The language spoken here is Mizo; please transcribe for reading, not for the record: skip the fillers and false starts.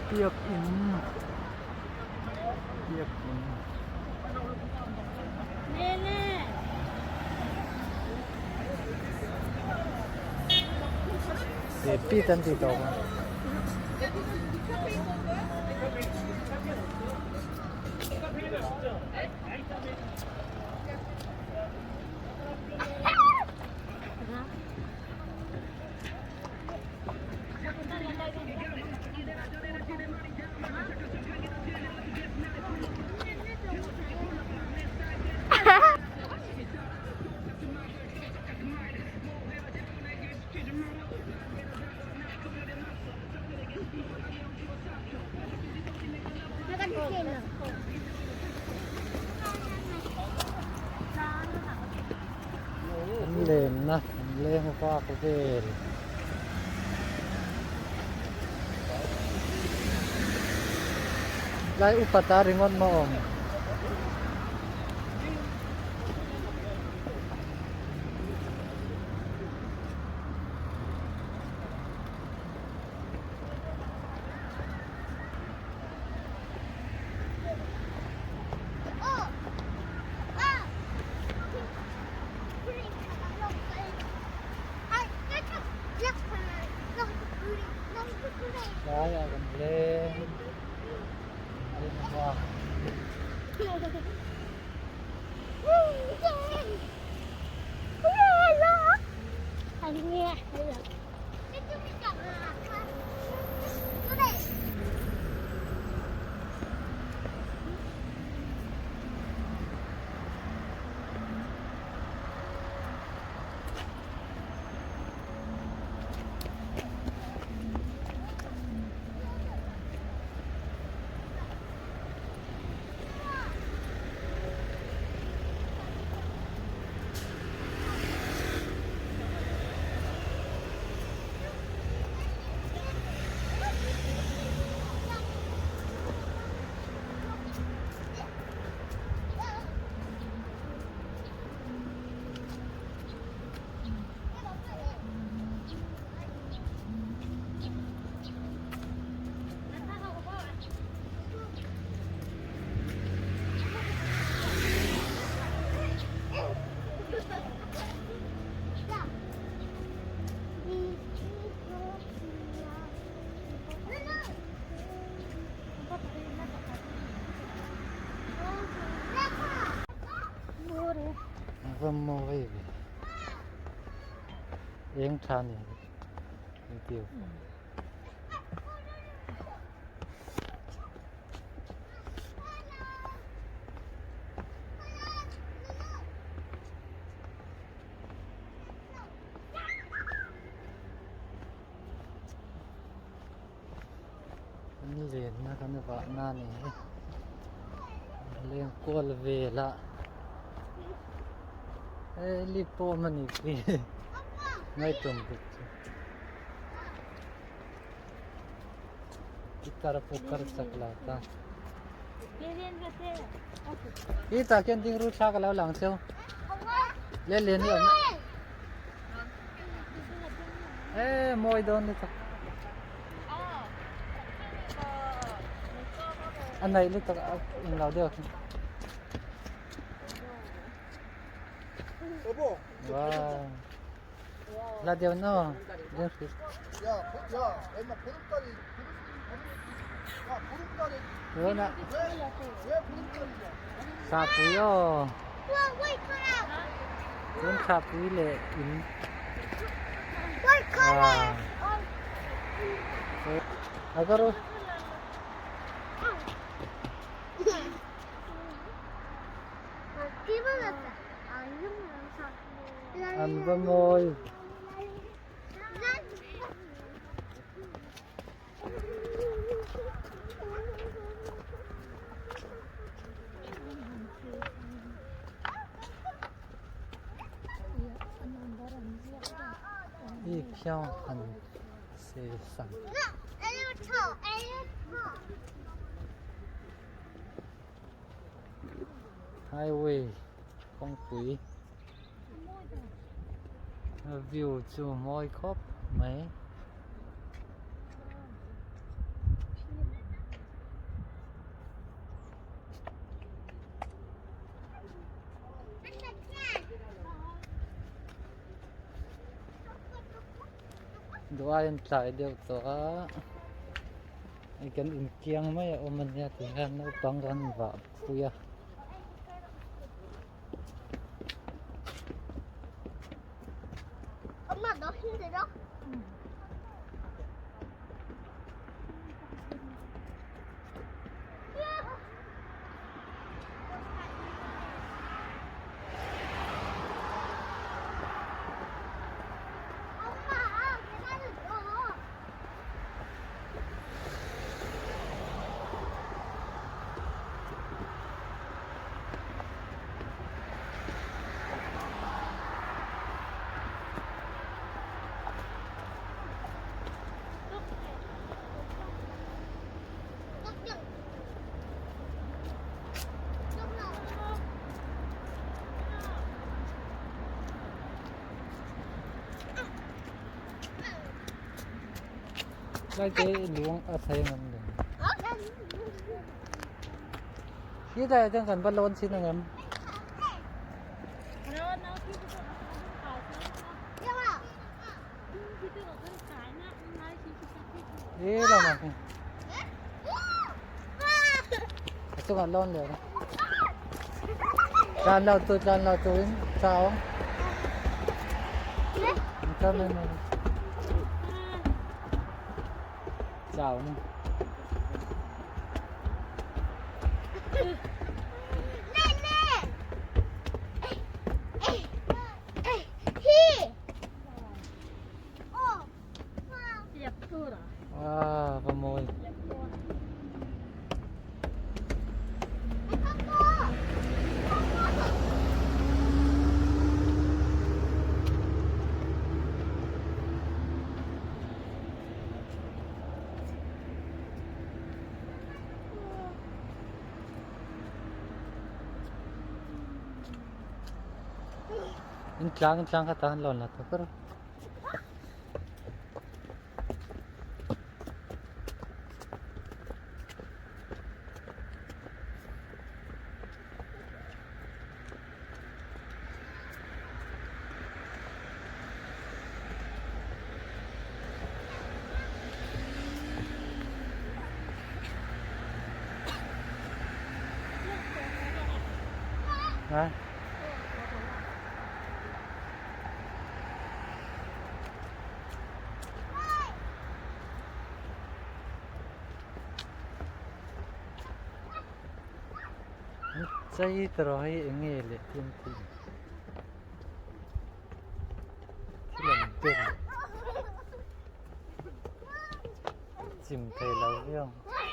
Biakinn biakinn pit an tih tawp a. An lenna an leng vak vel. Lai upa ta ringawt maw awm. Laiah kan leng leng vak. Va mawi ve eng tha ni video. Kan lenna kan vahna a ni hi leng kual vel a hei lip pawh awm a ni khi ngaihtuah bawk chu. Pitar pukar chak la ta. I tah khian ding ru thla ka lo lang cheu. Le len hi awm. E mawi dawn lutuk. A naih lutuk a in lo deuh khi. Wow. La deuh no. Ding hri. Tuna Sapui aw. Tun sapui leh in. Wow. Agaro. An va mawi. I phiang han. Chei san. Highway kawngpui a view chu mawi khawp mai. Duh aiin tlai deuh tawh a hei kan inkiang mai a awm ania ti hian naupang kan vah pui a. Lai te luang a thei ngam le. Khi dai kan kan va lawn chin angem. E lamah khian a chungah lawn leh a tlan lo tu tlan lo turin cha awm cha mai mai cha awm. Ah, va mawi. In tlang in tlang kha ta han lawn la ta ber. Ha? Chei tawh hi eng nge leh tin tih thil an ber chim thei lo viau ang.